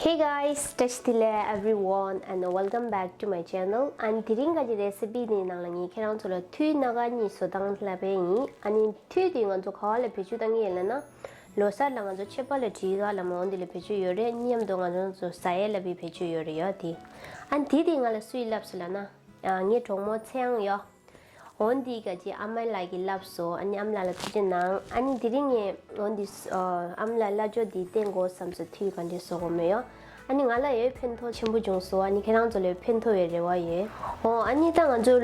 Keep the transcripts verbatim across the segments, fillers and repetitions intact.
Hey guys, བཀྲ་ཤིས་བདེ་ལེགས་everyone and welcome back to my channel. ཨ་ནི་དེ་རིང་ག་གི་རེ་སི་པི་དེའི་ནང་ལ་ངས་ཁྱེད་རང་ཚོ་ལ་ཐུད་སྣ་ཁ་གཉིས་བཟོ་སྟངས་ལབ་པ་ཡིན། ཨ་ནི་ཐུད་དེ་ང་ཚོ་ག་བ་ལ་བེད་སྤྱོད་བཏང་གི་ཡིན་ལབ་ན། ལོ་གསར་ལ་ང་ཚོ་མཆོད་པ་ལ་སྒྲིག་ག་ལ་མ་འོང་དེ་ལ་བེད་སྤྱོད་ཡོད་རེད། མཉམ་དུ་ང་ཚོ་ཟ་ཡས་ལ་བི་བེད་སྤྱོད་ཡོད་རེད་ཡ་དེ། ཨ་ནི་དེ་དེ་ང་ལ་སུས་ལབ་སོང་ལབ་ན། ཨ་ངའི་གྲོགས་མོ་ཚེ་དབྱངས་ཡོ། འོན་ཏེ་ག་ཅི་ཨ་མ་ལགས་ཀྱིས་ལབ་སོང་། ཨ་ནི་ཨ་མ་ལགས་ལ་ཐུགས་རྗེ་གནང་། ཨ་ནི་དེ་རིང་ངས་འོན་ཏེ་ཨ་མ་ལགས་སླ་ཇོ་འདི་བསྟན་དགོས་བསམ་སོང་། ཐུད་ག་འདྲས་བཟོ་དགོས་མེད་ཡོ། ཨ་ནི་ང་ལ་ཡོད་ཕན་ཐོགས་ཆེན་པོ་བྱུང་སོང་། ཨ་ནི་ཁྱེད་རང་ཚོ་ལ་ཡོད་ཕན་ཐོགས་པའི་རེ་བ་ཡོད། ཨོ་ཨ་ནི་ད་ང་ཚོ་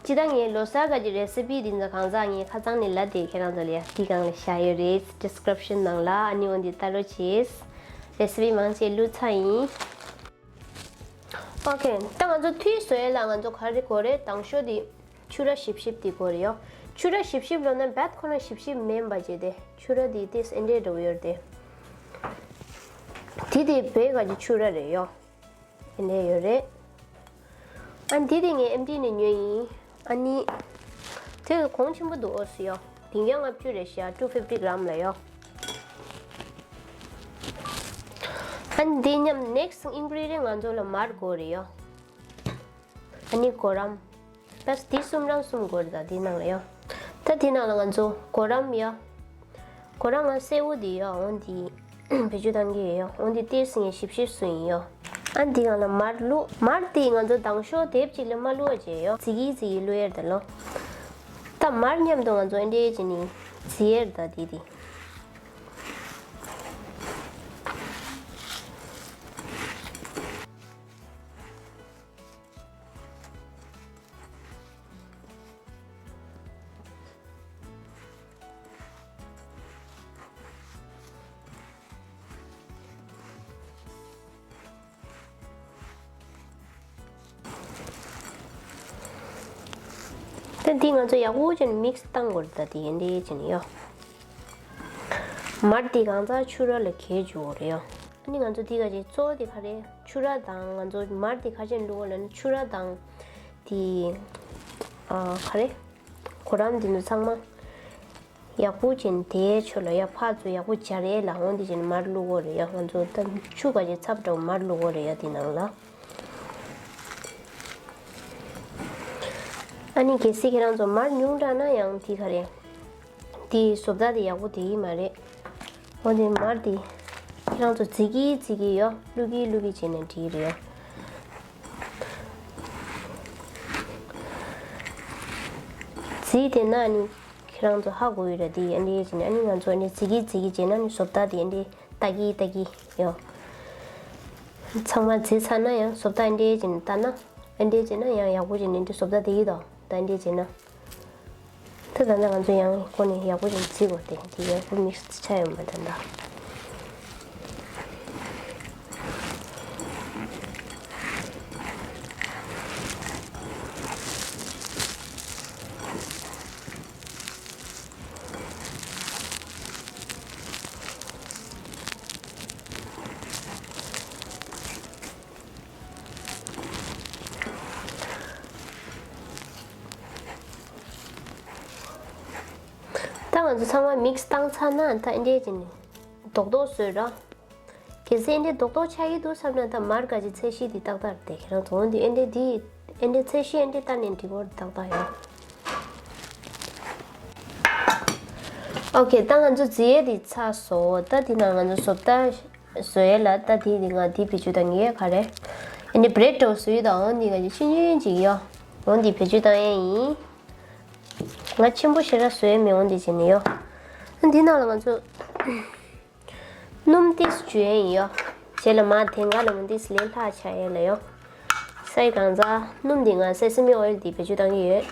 ཅི་ད་ངས་ལོ་གསར་ག་ཅི་རེ་སི་པི་འདི་ཚོ་གང་ཟག་ངས་ཁ་ཚང་ནས་ལབ་དེ་ཁྱེད་རང་ཚོ་ལ་ཡ་འདི་སྒང་ལ་བཞག་ཡོད་རེད། ཌི་སི་ཀི་རིབ་ཤན་ནང་ལ། ཨ་ནི་འོན་ཏེ་ལྟ་རོགས་བྱེད། རེ་སི་པི་མང་ཆེ་བླུགས་ཚར་ཡིན། ཨོ་ཁེ། ད་ང་ཚོ་ཐུད་བཟོ་ཡས་ལ་ང་ཚོ་ག་རེ་དགོས་རེད། དང་ཤོས་དེ་ཕྱུ་ར་ཞིབ་ཞིབ་དེ་དགོས་རེད་ཡོ། ཕྱུ་ར་ཞིབ་ཞིབ་ལབ་ན་བད་ཁོ་ན་ཞིབ་ཞིབ་མིན་པ་བྱས་ཏེ་ཕྱུ་ར་དེ་ཏིས་ཨེ་འདྲས་འདྲ་བོ་ཡོད་རེད་དེ། དེ་དེ་བད་ག་གི་ཕྱུ་ར་རེད་ཡོ། ཨེ་འདྲས་ཡོད་རེད། ཨ་འདི་དེ་ངས་ཨེམ་ཌི་ནས་ཉོས་ཡིན། ཨ་ནི་དེ་གོང་ཆེན་པོ་འདུག་ཨོ་སི་ཡོ། བདུན་བརྒྱ་ལྔ་བཅུ་རེད་ཤག two fifty gram ལ་ཡོ། ཨ་ནི་འདི་མཉམ་ནེག་སི་ཨིན་གི་རི་ཌི་ཡན་ཊི་ང་ཚོ་ལ་མར་དགོས་རེད་ཡོ། ཨ་ནི་གོ་རམ། ད་འདི་གསུམ་རང་གསུམ་དགོས་རེད། ད་འདི་ནང་ལ་ཡོ། ད་འདི་ནང་ལ་ང་ཚོ་གོ་རམ་ཡོ། གོ་རམ་ང་སེར་པོ་འདི་ཡོ། འོན་ཏེ་བེད་སྤྱོད་གཏང་གི་ཡོད་ཡོ། འོན་ཏེ་ཏིས་ངས་ཞིབ་ཞིབ་བཟོས་ཡིན་ཡོ། ཨ་འདི་སྒང་ལ་མར་བླུགས། མར་དེ་ང་ཚོ་དང་ཤོས་དེབ་ཅིག་ལ་མ་བླུགས་པ་བྱས་ཡོ། ཙི་གི་ཙི་གི་བླུགས་ཡས་རེད་ད་ལོ། ད་མར་མཉམ་དུ་ང་ཚོ་ཨེ་འདྲས་བྱས་ནས་བརྫི་ཡས་རེད་ད་དེ་དེ། ད་འདི་ང་ཚོ་ཡག་པོ་བྱས་ནས་མིག་སི་བཏང་དགོས་རེད། ད་འདི་ཨེ་འདྲས་བྱས་ནས་ཡོ། མར་འདི་གང་ཚང་ཕྱུ་ར་ལ་གས་འཇུག་དགོས་རེད་ཡོ། ཨ་ནི་ང་ཚོ་འདི་ག་ཅིག་གཙོ་བོ་དེ་ག་རེ། ཕྱུ་ར་དང་ང་ཚོ་མར་དེ་ག་ཅིག་བླུགས་དགོས་ལབ་ན་ཕྱུ་ར་དང་དེ་ཨ་ག་རེ། གོ་རམ་དེ་ཚོ་ཚང་མ་ཡག་པོ་བྱས་ནས་དེའི་ཕྱོགས་ལ་ཡ་ཕར་ཚུར་ཡག་པོ་སྦྱར་ཡས་ལ། འོན་ཏེ་བྱས་ནས་མར་བླུགས་དགོས་རེད་ཡ། ང་ཚོ་ད་ཆུ་ག་ཅིག་ཚབ་འདྲ་བོ་མར་བླུགས་དགོས་རེད་ཡ་དེ་ནང་ལ། ཨ་ནི་གལ་སྲིད་ཁྱེད་རང་ཚོ་མར་ཉུང་དྲགས་ན་ཡང་དེ་ག་རེ། དེའི་བཟོ་ལྟ་དེ་ཡག་པོ་དེ་ཡིན་མ་རེད། འོ་དེ་མར་དེ་ཁྱེད་རང་ཚོ་བརྫི་གི་བརྫི་གི་ཡོ། བླུགས་གི་བླུགས་གི་བྱས་ནས་འགྲིག་རེད་ཡོ། བརྫིས་དེ་ན་ནི་ཁྱེད་རང་ཚོ་ཧ་གོ་ཡོད་རེད། དེ་ཨེ་འདྲས་བྱས་ནས་ཨ་ནི་ང་ཚོ་ཨེ་འདྲས་བརྫི་གི་བརྫི་གི་བྱས་ན་ནི་བཟོ་ལྟ་དེ་ཨེ་འདྲས་ལྟ་གི་ལྟ་གི་ཡོ། ཚང་མ་བརྫིས་ཚར་ན་ཡང་བཟོ་ལྟ་ཨེ་འདྲས་བྱས་ནས་ལྟ་ན། ཨེ་འདྲས་བྱས་ན་ཡང་ཡག་པོ་བྱས་ནས་འདི་བཟོ་ལྟ་དེ་གི་དོ་ད་ཨེ་འདྲས་བྱས་ན། ད་ད་ལྟ་ང་ཚོ་ཡང་ཁོ་ནས་ཡག་པོ་ཞིག་བརྫིས་དགོས་ཏེ་འདི་ཡག་པོ་མིག་སི་ཆགས་ཡོད་མ་རེད་ད། ད་ང་ཚོ་ཚང་མ་མིག་སི་བཏང་ཚར་ན་ད་ཨེ་འདྲས་བྱས་ནས་རྡོག་རྡོག་བཟོས་ར། གལ་སྲིད་ཨེ་འདྲས་རྡོག་རྡོག་ཆགས་ཀྱི་འདུག་བསམ་ན་ད་མར་ག་ཅིག་ཚད་གཞི་འདི་ཏག་ཏག་རེད་དེ་ཁྱེད་རང་ཚོ། འོན་ཏེ་ཨེ་འདྲས་འདི་ཨེ་འདྲས་ཚད་གཞི་ཨེ་འདྲས་ལྟ་ནས་འགྲིག་གི་རེད་ཏག་ཏག་ཡོད། ཨོ་ཁེ། ད་ང་ཚོ་བརྫི་ཡས་འདི་ཚར་སོང་། ད་འདི་ནང་ང་ཚོ་བཟོ་ལྟ་བཟོ་ཡས་ལ་ད་འདི་འདི་ང་འདི་བེད་སྤྱོད་གཏང་གི་ཡོད། ག་རེ། ཨེ་འདྲས་བྷི་རེཌ་འདྲ་བོ་བཟོ་ཡི་དང་འོ་འདི་ག་ཅིག་ཆུང་ཆུང་ཅིག་ཡོད། འོ་འདི་བེད་སྤྱོད་གཏང་ཡས་ཡིན། ང་ཆེན་པོ་ཞེ་དྲག་བཟོ་ཡས་མེད། འོ་འདི་བྱས་ནས་ཡོད། ཨ་འདི་ནང་ལ་ང་ཚོ་སྣུམ་ཏིས་འཇུ་ཡས་ཡིན་ཡོ། རྗེས་ལ་མར་དེང་ག་ལ་མོ་ཏིས་ལས་ལྷག་ཆགས་ཡས་ལ་ཡོ། སའི་གང་ཟག་སྣུམ་འདི་ང་སེ་སི་མི་ཨོ་ཡིལ་འདི་བེད་སྤྱོད་གཏང་གི་ཡོད།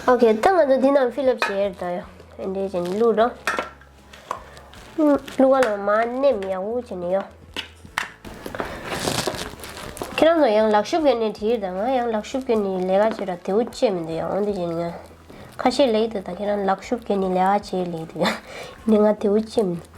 ཨོ་ཁེ། ད་ང་ཚོ་འདི་ནང་ཕིལ་ལབ་བྱས་ཡོད་ད་ཡོ། ཨེ་འདྲས་བྱས་ནས་བླུགས་རོགས། བླུགས་ག་ལ་མར་མནན་ཡག་པོ་བྱས་ནས་ཡོ། ཁྱེད་རང་ཚོ་ཡང་ལག་ཤུབས་གྱོན་ནས་བྲིས་དང་། ང་ཡང་ལག་ཤུབས་གྱོན་ནས་ལས་ཀ་བྱེད་ར་དེའུ་ཅེ་མི་འདུག་ཡ། འོན་ཏེ་བྱས་ནས་ང་ཁ་ཤས་ལེགས་འདུག་ད་ཁྱེད་རང་ལག་ཤུབས་གྱོན་ནས་ལས་ཀ་བྱེད་ལེགས་འདུག་ཡ། ནི་ང་དེའུ་ཅེ་མི་འདུག་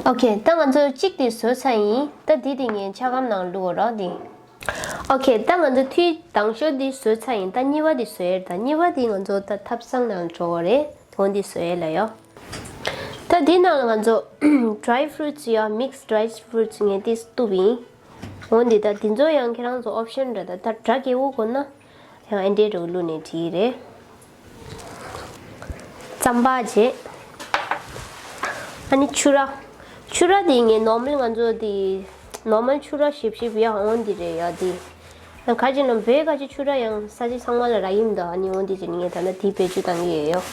ཨོ་ཁེ། ད་ང་ཚོ་གཅིག་དེ་བཟོས་ཚར་ཡིན། ད་འདི་དེ་ངས་ཆ་སྒམ་ནང་བླུགས་རོགས་དེ། ཨོ་ཁེ། ད་ང་ཚོ་ཐུའི་དང་ཤོས་དེ་བཟོས་ཚར་ཡིན། ད་གཉིས་པ་དེ་བཟོས་ཡོད། ད་གཉིས་པ་དེ་ང་ཚོ་ད་ཐབ་ཚང་ནང་འགྲོ་དགོས་རེད། འོ་འདི་བཟོས་ཡོད་ལ་ཡོ། ད་འདི་ནང་ལ་ང་ཚོ་dry fruits ཡོ། mix dry fruits ངས་དེ་བཏུབ་ཡིན། འོ་འདི་ད་འདི་ཚོ་ཡང་ཁྱེད་རང་ཚོ་option རེད། ད་ད་སྒྲ་སྐྱེ་བོ་དགོས་ན་ཡང་ཨེ་འདྲའི་རུ་བླུགས་ནས་བྲིས་རེད། རྩམ་པ་བྱས། ཨ་ནི་ཕྱུ་ར། ཕྱུ་ར་དེ་ངས་normal ང་ཚོ་དེ་normal ཕྱུ་ར་ཞིབ་ཞིབ་ཡ་འོང་དེ་རེད་ཡ་དེ། ཁ་ཅིག་ན་བོད་ཁ་ཅིག་ཕྱུ་ར་ཡང་ས་ཆ་ཚང་མ་ལ་རག་གི་མི་འདུག་ཨ་ནི་འོང་དེ་ཅི་ངས་ད་ལྟ་དེ་བེད་སྤྱོད་བཏང་གི་ཡོད་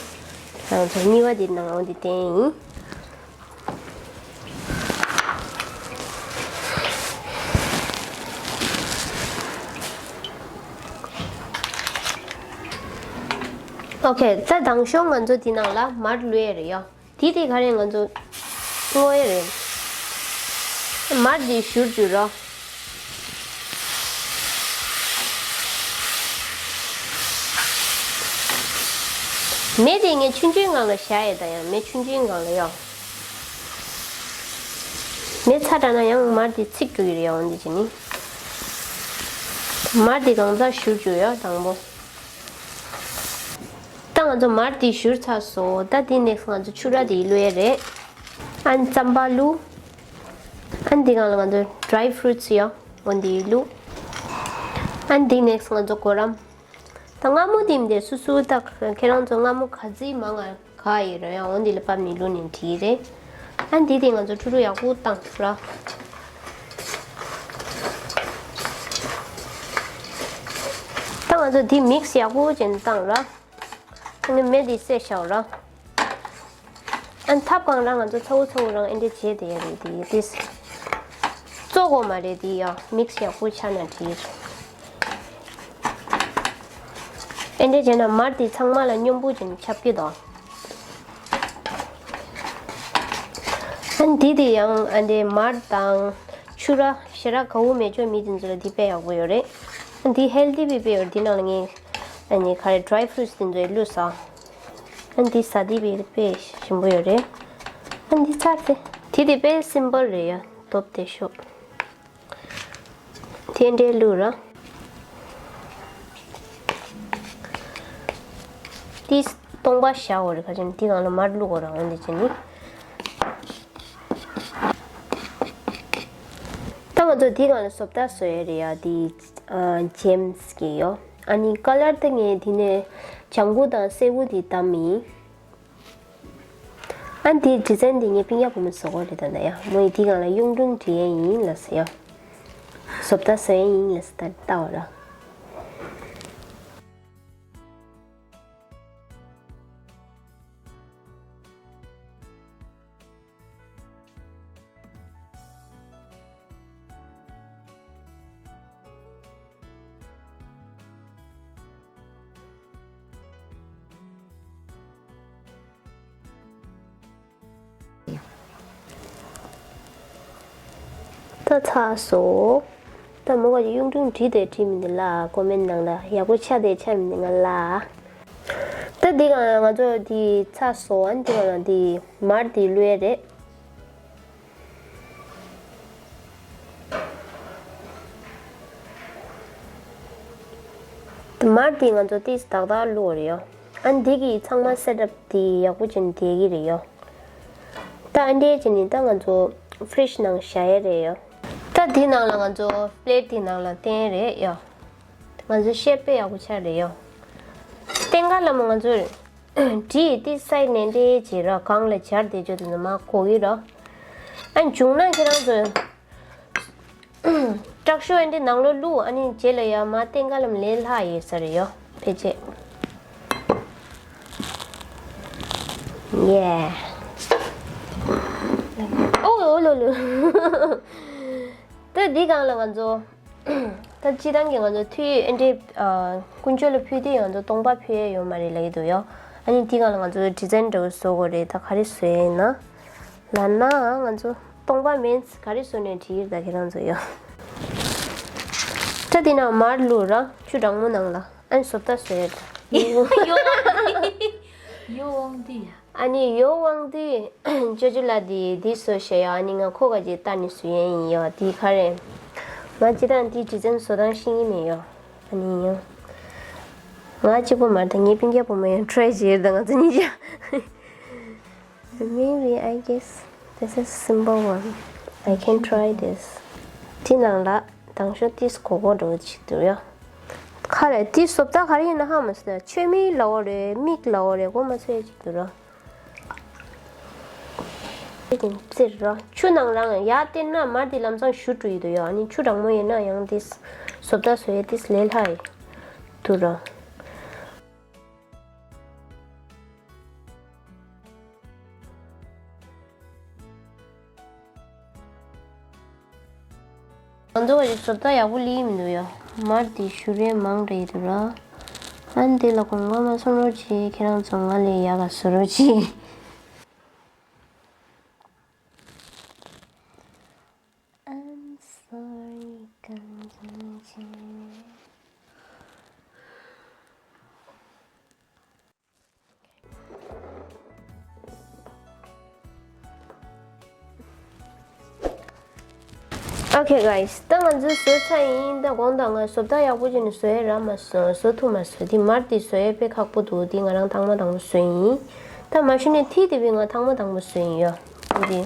ཡོ། ང་ཚོ་གཉིས་པ་དེ་ནང་འོང་དེ་བསྟན་ཡིན། ཨོ་ཁེ། ད་དང་ཤོས་ང་ཚོ་དེ་ནང་ལ་མར་བླུགས་ཡས་རེད་ཡ། དེ་དེ་ག་རེ་ང་ཚོ་བརྔོ་ཡས་རེད། མར་དེ་བཞུར་བཅུག་རོགས། མེ་དེ་ངས་ཆུང་ཆུང་སྒང་ལ་བཞག་ཡས། ད་ཡང་མེ་ཆུང་ཆུང་སྒང་ལ་ཡ། མེ་ཚ་དྲགས་ན་ཡང་མར་དེ་ཚིག་འགྲོ་གི་རེད་ཡ། འོ་འདི་བྱས་ནི། མར་དེ་གང་ཚ་བཞུར་བཅུག་ཡ་དང་པོ། ད་ང་ཚོ་མར་དེ་བཞུར་ཚར་སོང་། ད་དེ་next ང་ཚོ་ཕྱུ་ར་དེ་བླུགས་ཡས་རེད། ཨ་ནི་རྩམ་པ་བླུགས། ཨ་ནི་དེ་སྒང་ལ་ང་ཚོ་dry fruits ཡོ། འོ་འདི་བླུགས། ཨ་ནི་དེ་next ང་ཚོ་གོ་རམ། ད་མངར་མོ་དེ་མི་འདུག་སོ་སོ་ད་ཁྱེད་རང་ཚོ་མངར་མོ་ག་ཚོད་མང་ང་ག་ཡོད་རེད་ཡ། འོ་འདི་ལ་ཕར་མར་བླུགས་ནས་བྲིས་རེད། ཨ་ནི་དེ་དེ་ང་ཚོ་ཕྲུ་གུ་ཡག་པོ་བཏང་ར། ད་ང་ཚོ་དེ་mix ཡག་པོ་བྱས་ནས་བཏང་ར། ཨ་ནི་མེ་དེ་བསད་བཞག་ར། ཨ་ནི་ཐབ་གང་རང་ང་ཚོ་ཚ་བོ་ཚ་བོ་རང་ཨེ་འདྲ་བྱས་དེ་ཡ་རེད་དེ་དེ། བཙོ་དགོས་མ་རེད་དེ་ཡ། mix ཡག་པོ་ཆགས་ན་འགྲིག་ཨེ་འདྲ་བྱས་ན་མར་དེ་ཚང་མ་ལ་སྙོམས་པོ་བྱས་ནས་ཁྱབ་ཀྱི་འདུག་ཨ་ནི་དེ་དེ་ཡང་ཨ་འདྲའི་མར་དང་ཕྱུ་ར་ཞེ་དྲག་དགའ་བོ་མེད་ཆོག་མི་དེ་ཚོ་ལ་དེ་དཔེ་ཡག་པོ་ཡོད་རེད། ཨ་ནི་དེ་healthy དཔེ་དཔེ་ཡོད་རེད། དེ་ནང་ལ་ངས་ཨ་ནི་ག་རེ་dry fruits དེ་ཚོ་བླུགས་སོང་། ཨ་ནི་འདི་ཟ་དེ་བས་དཔེ་ཞིམ་པོ་ཡོད་རེད། ཨ་ནི་འདི་ཚར་ཏེ། དེ་དེ་དཔེ་simple རེད་ཡ། སྟོབས་དེ་ཤོག་དེ་འདྲའི་བླུགས་ར། དེ་སྟོང་པ་བཞག་དགོས་རེད། ཁ་ཅིག་དེ་སྒང་ལ་མར་བླུགས་དགོས་ར། འོ་འདི་བྱས་ནི། ད་ང་ཚོ་དེ་སྒང་ལ་བཟོ་ལྟ་བཟོ་ཡས་རེད་ཡ། དེ་ཨ་gems གི་ཡོ། ཨ་ནི་color དེ་ངས་དེ་ནས་ལྗང་གུ་དང་སེར་པོ་དེ་བདམས་ཡིན། ཨ་འདི་design འདི་ངས་པིང་ཡ་བུ་མོ་བཟོ་དགོས་རེད། ད་ལྟ་ཡ་མོ་ཡི་འདི་སྒང་ལ་གཡུང་དྲུང་བྲིས་ཡས་ཡིན་ལབ་ཟེར་ཡ། བཟོ་ལྟ་བཟོ་ཡས་ཡིན་ལབ་ཟེར། ད་ལྟ་བ་ར། ད་ཚར་སོང་། ད་མོ་ག་ཅིག་གཡུང་དྲུང་བྲིས་དེ་བྲིས་མི་འདུག་ལ། ཀོ་མེན་ནང་ལ་ཡག་པོ་ཆགས་དེ་ཆགས་མི་འདུག་ང་ལ། ད་འདི་ག་ང་ཚོ་འདི་ཚར་སོང་། ཨ་འདི་ག་ལ་འདི་མར་འདི་བླུགས་ཡས་རེད། མར་འདི་ང་ཚོ་ཏིས་ཏག་ཏག་བླུགས་རེད་ཡོ། ཨ་འདི་གི་ཚང་མ་setup འདི་ཡག་པོ་བྱས་ནས་བསྡད་ཀྱི་རེད་ཡོ། ད་ཨ་འདྲས་བྱས་ནས་ད་ང་ཚོ་fridge ནང་བཞག་ཡས་རེད་ཡོ། ད་འདི་ནང་ལ་ང་ཚོ་plate འདི་ནང་ལ་བསྟན་ཡས་རེད་ཡོ། ང་ཚོ་ཤེབ་དཔེ་ཡག་པོ་ཆགས་རེད་ཡོ། བསྟན་ག་ལ་མ་ང་ཚོ་བྲིས་ཏེ་side ནས་འདྲས་བྱེད་ར། གང་ལ་སྦྱར་བསྡད་ཆོག་དེ་ཚོ་མ་གོ་གི་ར། ཨ་བྱུང་ན་ཁྱེད་རང་ཚོ་དྲག་ཤོས་ཨ་འདྲས་ནང་ལོགས་བླུགས། ཨ་ནི་རྗེས་ལ་ཡར་མར་བསྟན་ག་ལ་མ་ལས་སླ་ཡོད་ས་རེད་ཡོ། ཕལ་ཆེར། ཡེ། ཨོ་ཨོ་ལོ་ལོ། ད་འདི་སྒང་ལ་ང་ཚོ་ད་སྤྱིར་བཏང་གི་ང་ཚོ་ཐུའི་ཨེ་འདྲའི་ཨ་དཀོན་མཆོག་ལ་ཕུལ་དུས་ང་ཚོ་སྟོང་པ་ཕུལ་ཡས་ཡོད་མ་རེད་ལབ་ཀྱི་འདུག་ཡ། ཨ་ནི་འདི་སྒང་ལ་ང་ཚོ་design འདྲ་བོ་བཟོ་དགོས་རེད། ད་ག་རེ་བཟོ་ཡས་ཡིན་ན་ལབ་ན་ང་ཚོ་སྟོང་པ་མིན་ག་རེ་བཟོ་ནས་བྲིས་ཡོད་ད་ཁྱེད་རང་ཚོ་ཡ། ད་འདི་ནང་མར་བླུགས་ར། ཆུ་གྲང་མོ་ནང་ལ། ཨ་ནི་བཟོ་ལྟ་བཟོ་ཡས་ད། ཡོ་ཝང་ཏི། ཡོ་ཝང་ཏི་ཡ། ཨ་ནི་ཡོ་དབང་འདི་ཅོ་ཅོ་ལགས་འདི་འདི་བཟོ་ཤེས་ཡོད། ཨ་ནི་ང་ཁོ་ག་ཅིག་ལྟ་ནས་བཟོ་ཡས་ཡིན་ཡོད། འདི་ག་རེད། ང་སྤྱིར་བཏང་འདི་ཌི་ཛའིན་བཟོ་སྟངས་ཤེས་ཀྱི་མེད་ཡོད། ཨ་ནི་ཡང་ང་གཅིག་པོ་མ་རེད་ད། ངའི་སྤུན་ཀྱག་བུ་མོ་ཡང་ཊི་རའི་བྱས་ཡོད་ད། ང་ཚོ་གཉིས་ཀྱང་། Maybe, I guess this is simple one. I can try this. དེ་ནང་ལ་དང་ཤོག་ཏིས་གོ་གོ་འགྲོ་ཅིག་འདུག་ཡ། ཁ་རེ་དེ་བཟོ་ལྟ་ག་རེ་ཡིན་ན་ཧ་མ་སོང་། མཆོད་མེ་ལའོ་རེད། མིག་ལའོ་རེད། གོ་མ་ཚོད་ཅིག་འདུག་ར། ཙིར་ར། ཆུ་ནང་རང་ཡར་བསྟན་ན་མར་དེ་ལམ་སང་བཞུ་འགྲོ་ཡི་འདུག་ཡ། ཨ་ནི་ཆུ་གྲང་མོ་ཡིན་ན་ཡང་དེ་བཟོ་ལྟ་བཟོ་ཡ་དེ་ལས་སླ་ཡི་འདུག་ར། ང་ཚོ་བ་ཞིག་བཟོ་ལྟ་ཡག་པོ་ལི་མི་འདུག་ཡ། མར་དེ་བཞུ་རེ་མང་དྲགས་ཡི་འདུག་ར། ཨ་ནི་དེ་ལ་དགོངས་པ་མ་ཚོམ་རོགས་གྱིས། ཁྱེད་རང་ཚོ་ང་ལས་ཡག་ག་བཟོ་རོགས་གྱིས། I'm sorry, གང་ཅི། Okay guys, ད་ང་ཚོའི་བཟོས་ཚར་ཡིན། ད་དགོངས་དག་ང་བཟོ་ལྟ་ཡག་པོ་བྱས་ནས་བཟོ་ཡས་རག་མ་སོང་། བཟོ་ཐུབ་མ་སོང་། དེ་མར་དེ་བཟོ་ཡས་དཔེ་ཁག་པོ་འདུག་དེ་ང་རང་ཐེངས་མ་དང་པོ་བཟོས་ཡིན། ད་མ་གཞི་ནས་ཐིག་དེ་དཔེ་ང་ཐེངས་མ་དང་པོ་བཟོས་ཡིན་ཡ། དེ་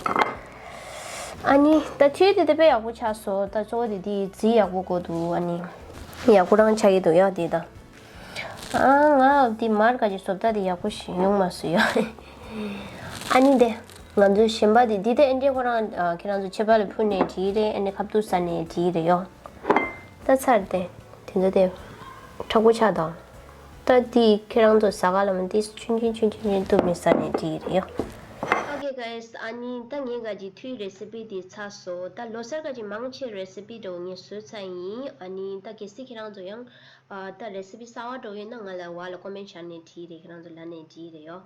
ཨ་ནི་ད་ཐིག་དེ་དེ་དཔེ་ཡག་པོ་ཆགས་སོང་། ད་གཙོ་བོ་དེ་དེ་རྫི་ཡག་པོ་དགོས་འདུག་ཨ་ནི་ཡག་པོ་རང་ཆགས་ཀྱི་འདུག་ཡ། དེ་ད། ཨ་ང་འདི་མར་ག་ཅིག་བཟོ་ལྟ་འདི་ཡག་པོ་ཞིག་ཡོང་མ་སོང་ཡ། ཨ་ནི་དེ་ང་ཚོའི་གཞན་པ་འདི་འདི་དེ་ཨེ་འདྲས་ཁོ་རང་ཨ་ཁྱེད་རང་ཚོ་ཕྱེ་པ་ལ་ཕུལ་ནས་བྲིས་རེད། ཨེ་འདྲས་ཁ་བཏུག་ཟ་ནས་བྲིས་རེད་ཡོ། ད་ཚར་དེ་དེ་ཚོ་དེ་མཁྲེགས་པོ་ཆགས་དང་། ད་འདི་ཁྱེད་རང་ཚོ་ཟ་ག་ལ་མ་འདི་ཆུན་ཆུན་ཆུན་ཆུན་ཆུན་གཏུབ་ནས་ཟ་ནས་བྲིས་རེད་ཡོ། Okay guys, ཨ་ནི་ད་ངས་ག་ཅིག་ཐུའི་རེ་སི་པི་འདི་ཚར་སོང་། ད་ལོ་གསར་ག་ཅིག་མང་ཆེ་རེ་སི་པི་འདྲ་བོ་ངས་བཟོས་ཚར་ཡིན། ཨ་ནི་ད་གལ་སྲིད་ཁྱེད་རང་ཚོ་ཡང་ཨ་ད་རེ་སི་པི་གསར་པ་འདྲ་བོ་ཡོད་ན་ང་ལ་བར་ལ་ཀོ་མེན་ཊི་བྱས་ནས་བྲིས་རེད། ཁྱེད་རང་ཚོ་ལབ་ནས་བྲིས་རེད་ཡོ།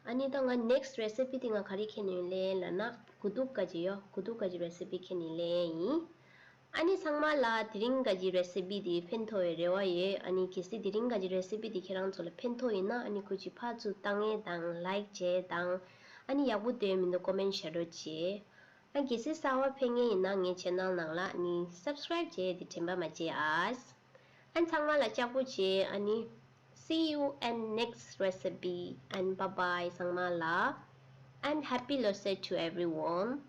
ཨ་ནི་ད་ང་ནེག་སི་ཊི་རེ་སི་པི་དེ་ང་ག་རེ་ཁྱེར་ནས་ཡོང་ལེ་ལབ་ན་དགུ་ཐུག་ག་ཅིག་ཡོ། དགུ་ཐུག་ག་ཅིག་རེ་སི་པི་ཁྱེར་ནས་ལེ་ཡིན། ཨ་ནི་ཚང་མ་ལ་དེ་རིང་ག་ཅིག་རེ་སི་པི་དེ་ཕན་ཐོགས་པའི་རེ་བ་ཡོད། ཨ་ནི་གལ་སྲིད་དེ་རིང་ག་ཅིག་རེ་སི་པི་དེ་ཁྱེད་རང་ཚོ་ལ་ཕན་ཐོགས་ཡིན་ན་ཨ་ནི་ཁུ་ཅིག་ཕར་ཚུར་བཏང་ཡས་དང་ལའིག་བྱས་དང་། ཨ་ནི་ཡག་པོ་འདོད་མི་འདུག་ཀོ་མེན་ཊི་བྱེད་རོགས་བྱེད། ཨ་གལ་སྲིད་གསར་པ་ཕེབས་མཁན་ཡིན་ན་ངའི་ཆེ་ནལ་ནང་ལ་ནི་སབ་སི་ཀ་རའིབ་བྱས་ཏེ་དྲན་པ་མ་བརྗེད་ཨ། ཨ་ཚང་མ་ལ་ལྕགས་པོ་བྱེད། ཨ་ནི། See you and next recipe and bye bye ཚང་མ་ལ། And happy ལོ་གསར to everyone.